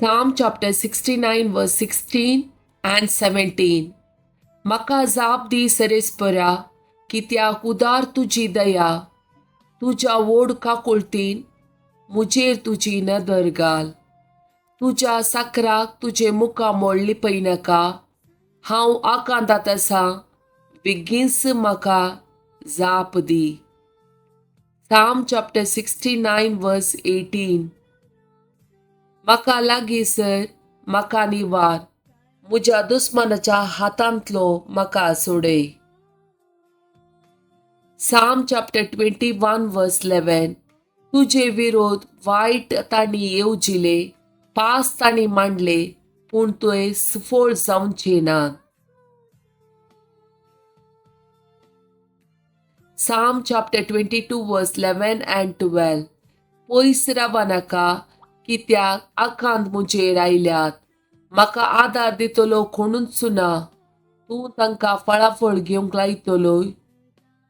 Psalm chapter 69 verse 16 and 17. म्हाका जाप दी सरेस्परा, कित्याक उदार तुजी दया, तुज्या व्हड काकुळतीन म्हजेर तुजी नदर घाल. तुज्या साकराक तुजें मुखामळ लिपयनाका. हांव आकांतांत आसा, बेगीनच म्हाका जाप दी. Psalm chapter 69 verse 18. म्हाका लागीं सर, म्हाका निवार, म्हज्या दुस्मानाच्या हातांतलो म्हाका सोडय. Psalm chapter 21 verse 11. तुजे विरोध वायट तांणी येवजिले, पास तांणी मांडले, पूण तुवें सुफळ जावचे नात. Psalm chapter 22 verse 11 and 12. पयस राव नाका, कित्याक आकांत म्हजेर आयल्यात. म्हाका आदार दितलो कोणूच ना. तूं तांकां फळाफळ घेवंक लायतलोय,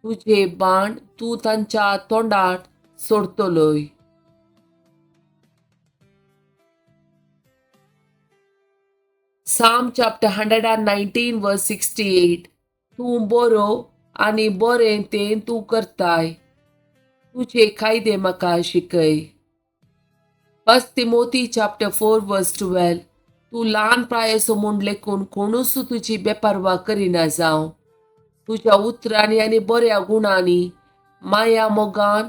तुजे बाण तूं तांच्या तोंडात सोडतलोय. Psalm chapter 119 verse 68. तूं बरो आनी बरें तें तूं करताय, तुजे कायदे म्हाका शिकय. 1 Timothy chapter 4 verse 12. तूं ल्हान प्रायेचो म्हूण लेखून कोणूच तुजी बेपर्वा करिना जावं. तुज्या उतरांनी आनी बऱ्या गुणांनी, माया मोगान,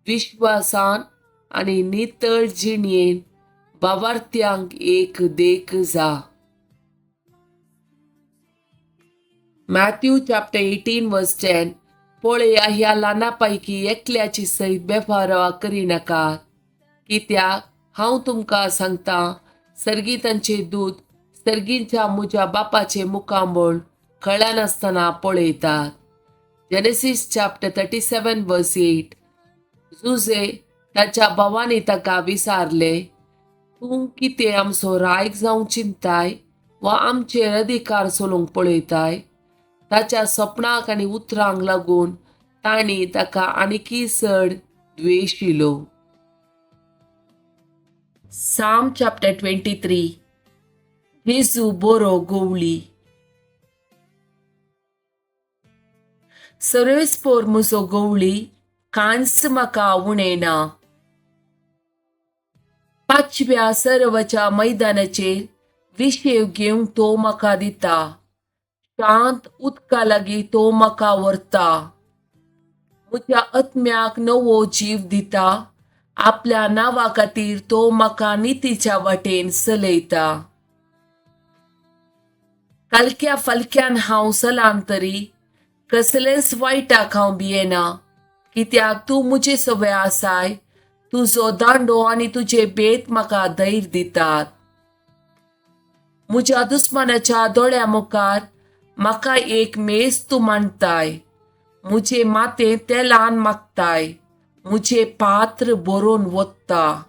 विश्वासान आनी नितळ जिणेन बावार्थ्यांक एक देख जा. Matthew chapter 18 verse 10. पळया, ह्या ल्हाना पैकी एकल्याची सयत बेफारवा करिनाकात, कित्याक हांव तुमकां सांगता, सर्गीतांचे दूत सर्गींच्या म्हज्या बापाचे मुखामळ कळनासतना पळयतात. Genesis chapter 37 verse 8. Jose ताच्या भावांनी ताका विचारले, तूं कितें आमचो रायक जावंक चिंताय वा आमचेर अधिकार चलोवंक पळयताय? ताच्या सपनाक आनी उतरांक लागून तांणी ताका आनीकय चड द्वेश दिलो. Psalm chapter 23. जेजू बरो गवळी. सर्वेस्पोर म्हजो गवळी, कांयच म्हाका उणें ना. पांचव्या सर्वाच्या मैदानाचेर विशेव घेवंक तो म्हाका दिता. शांत उदका लागीं तो म्हाका व्हरता. म्हज्या आत्म्याक नवो जीव दिता. आपल्या नांवा खातीर तो म्हाका नितीच्या वाटेन चलयता. कालक्या फालक्यान हांव सलाम तरी कसलेंच वायटाक हांव भियेना, कित्याक तूं म्हजे सवय आसाय. तुजो दांडो आनी तुजे बेत म्हाका धैर्य दितात. म्हज्या दुस्मानाच्या दोळ्या मुखार म्हाका एक मेज तूं मांडताय. म्हजें माथें तेलान मागताय, म्हजें पात्र बरोवन वता.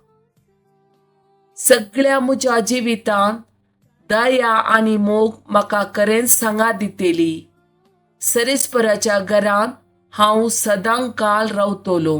सगळ्या म्हज्या जिवितांत दया आनी मोग म्हाका खरेंच सांगात दितली. सरेस्पराच्या घरांत हांव सदां काल रावतलो.